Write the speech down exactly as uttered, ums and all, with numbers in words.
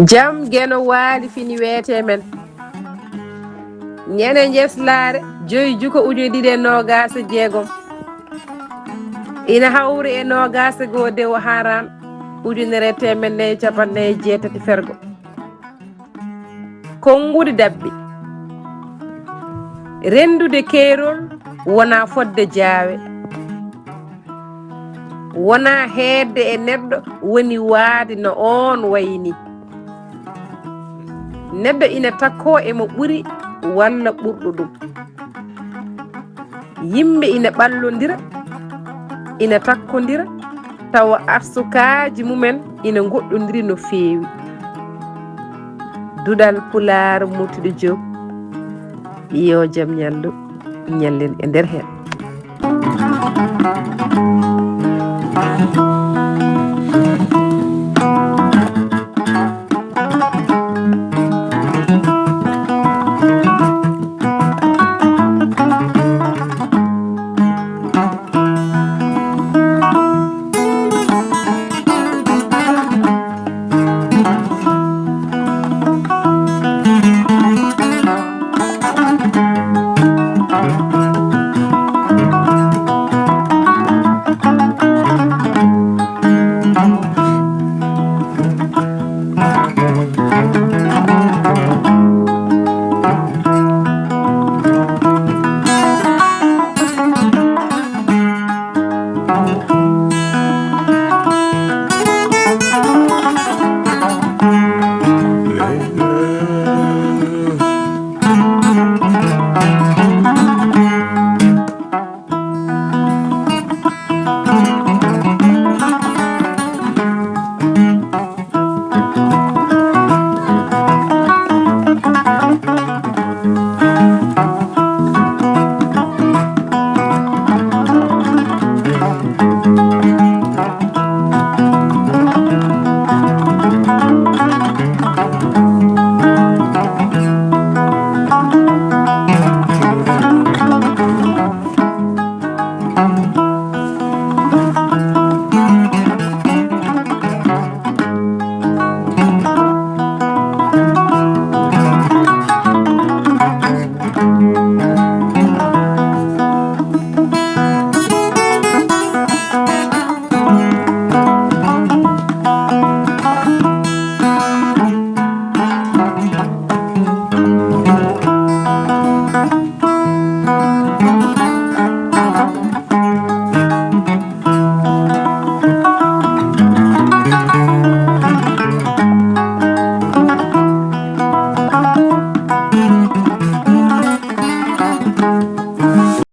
Jam Geno Waali fini weete men. Ñande njeslaare joyi juko ujine ɗiɗi e noogaas e jeegom. Ina hawri e noogaas e goo dewo haran ujunere e teemedde nayi e capanɗe nayi e jeetati fergo. Konnguɗi dabbi. Renndude keerol wonaa fodde jaawe. Wonaa heedde e neɗɗo woni waade no oon wayi nii. Neɗɗo ina takkoo e mo ɓuri walla ɓurɗo ɗum. Yimɓe ina ɓallondira, ina takkondira, tawa arsukaaji mumen ina ngoɗɗondiri no feewi. Duɗal Pulaar Murtuɗo Joop, yo jam ñallu ñallen e nder heen.